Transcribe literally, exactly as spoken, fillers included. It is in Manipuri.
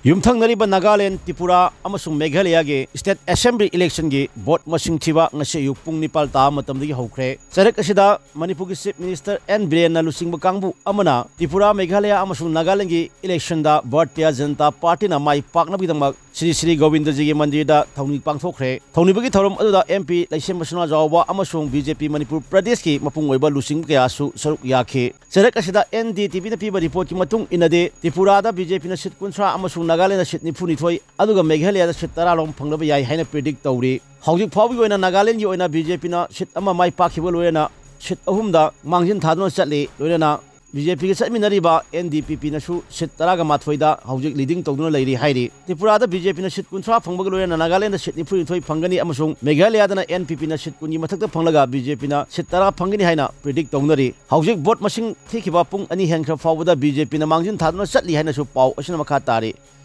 ꯌꯨꯝꯊꯪꯅꯔꯤꯕ ꯅꯥꯒꯥꯂꯦꯟ, ꯇ꯭ꯔꯤꯄꯨꯔꯥ ꯑꯃꯁꯨꯡ ꯃꯦꯘꯥꯂꯌꯥꯒꯤ state assembly electionꯒꯤ vote ꯃꯁꯤꯡ ꯊꯤꯕ ꯉꯁꯤ ꯑꯌꯨꯛ ꯄꯨꯡ ꯅꯤꯄꯥꯜ ꯇꯥꯕ ꯃꯇꯝꯗꯒꯤ ꯍꯧꯈ꯭ꯔꯦ꯫ ꯆꯔꯛ ꯑꯁꯤꯗ ꯃꯅꯤꯄꯨꯔꯒꯤ Chief Minister ꯑꯦꯟ ꯕꯤꯔꯦꯟꯅ ꯂꯨꯆꯤꯡꯕ ꯀꯥꯡꯕꯨ ꯑꯃꯅ ꯇ꯭ꯔꯤꯄꯨꯔꯥ, ꯃꯦꯘꯥꯂꯌꯥ ꯑꯃꯁꯨꯡ ꯅꯥꯒꯥꯂꯦꯟꯒꯤ electionꯗ ꯚꯥꯔꯇꯤꯌ ꯖꯅꯇꯥ ꯄꯥꯔꯇꯤꯅ ꯃꯥꯏ ꯄꯥꯛꯅꯕꯒꯤꯗꯃꯛ ꯁ꯭ꯔꯤ ꯁ꯭ꯔꯤ ꯒꯣꯕꯤꯟꯗꯖꯤꯒꯤ ꯃꯟꯗꯤꯔꯗ ꯊꯧꯅꯤ ꯄꯥꯡꯊꯣꯛꯈ꯭ꯔꯦ꯫ ꯊꯧꯅꯤꯕꯒꯤ ꯊꯧꯔꯝ ꯑꯗꯨꯗ M P ꯂꯩꯁꯦꯝꯕ ꯁꯅꯥꯖꯥꯎꯕ ꯑꯃꯁꯨꯡ B J P ꯃꯅꯤꯄꯨꯔ ꯄ꯭ꯔꯗꯦꯁꯀꯤ ꯃꯄꯨꯡ ꯑꯣꯏꯕ ꯂꯨꯆꯤꯡꯕ ꯀꯌꯥꯁꯨ ꯁꯔꯨꯛ ꯌꯥꯈꯤ꯫ ꯆꯔꯛ ꯑꯁꯤꯗ N D T Vꯅ ꯄꯤꯕ reportꯀꯤ ꯃꯇꯨꯡ ꯏꯟꯅꯗꯤ, ꯇ꯭ꯔꯤꯄꯨꯔꯥꯗ B J Pꯅ seat ꯀꯨꯟꯊ꯭ꯔꯥ ꯑꯃꯁꯨꯡ ꯅꯥꯒꯥꯂꯦꯟꯗ seat ꯅꯤꯐꯨꯅꯤꯊꯣꯏ, ꯑꯗꯨꯒ ꯃꯦꯘꯥꯂꯌꯥꯗ seat ꯇꯔꯥ ꯂꯣꯝ ꯐꯪꯂꯕ ꯌꯥꯏ ꯍꯥꯏꯅ predict ꯇꯧꯔꯤ꯫ ꯍꯧꯖꯤꯛ ꯐꯥꯎꯕꯒꯤ ꯑꯣꯏꯅ ꯅꯥꯒꯥꯂꯦꯟꯒꯤ ꯑꯣꯏꯅ B J Pꯅ seat ꯑꯃ ꯃꯥꯏ ꯄꯥꯛꯈꯤꯕꯒ ꯂꯣꯏꯅꯅ seat ꯑꯍꯨꯝꯗ ꯃꯥꯡꯖꯤꯟ ꯊꯥꯗꯨꯅ ꯆꯠꯂꯤ꯫ ꯂꯣꯏꯅꯅ B J Pꯒ ꯆꯠꯃꯤꯟꯅꯔꯤꯕ N D P Pꯅꯁꯨ seat ꯇꯔꯥꯒ ꯃꯥꯊꯣꯏꯗ ꯍꯧꯖꯤꯛ leading ꯇꯧꯗꯨꯅ ꯂꯩꯔꯤ ꯍꯥꯏꯔꯤ꯫ ꯇ꯭ꯔꯤꯄꯨꯔꯥꯗ B J Pꯅ seat ꯀꯨꯟꯊ꯭ꯔꯥ ꯐꯪꯕꯒ ꯂꯣꯏꯅꯅ ꯅꯥꯒꯥꯂꯦꯟꯗ seat ꯅꯤꯐꯨꯅꯤꯊꯣꯏ ꯐꯪꯒꯅꯤ ꯑꯃꯁꯨꯡ ꯃꯦꯘꯥꯂꯌꯥꯗꯅ N P Pꯅ seat ꯀꯨꯟꯒꯤ ꯃꯊꯛꯇ ꯐꯪꯂꯒ B J Pꯅ seat ꯇꯔꯥ ꯐꯪꯒꯅꯤ ꯍꯥꯏꯅ predict ꯇꯧꯅꯔꯤ꯫ ꯍꯧꯖꯤꯛ vote ꯃꯁꯤꯡ ꯊꯤꯈꯤꯕ ꯄꯨꯡ ꯑꯅꯤ ꯍꯦꯟꯈ꯭ꯔ ꯐꯥꯎꯕꯗ B J Pꯅ ꯃꯥꯡꯖꯤꯟ ꯊꯥꯗꯨꯅ ꯆꯠꯂꯤ ꯍꯥꯏꯅꯁꯨ ꯄꯥꯎ ꯑꯁꯤꯅ ꯃꯈꯥ ꯇꯥꯔꯤ꯫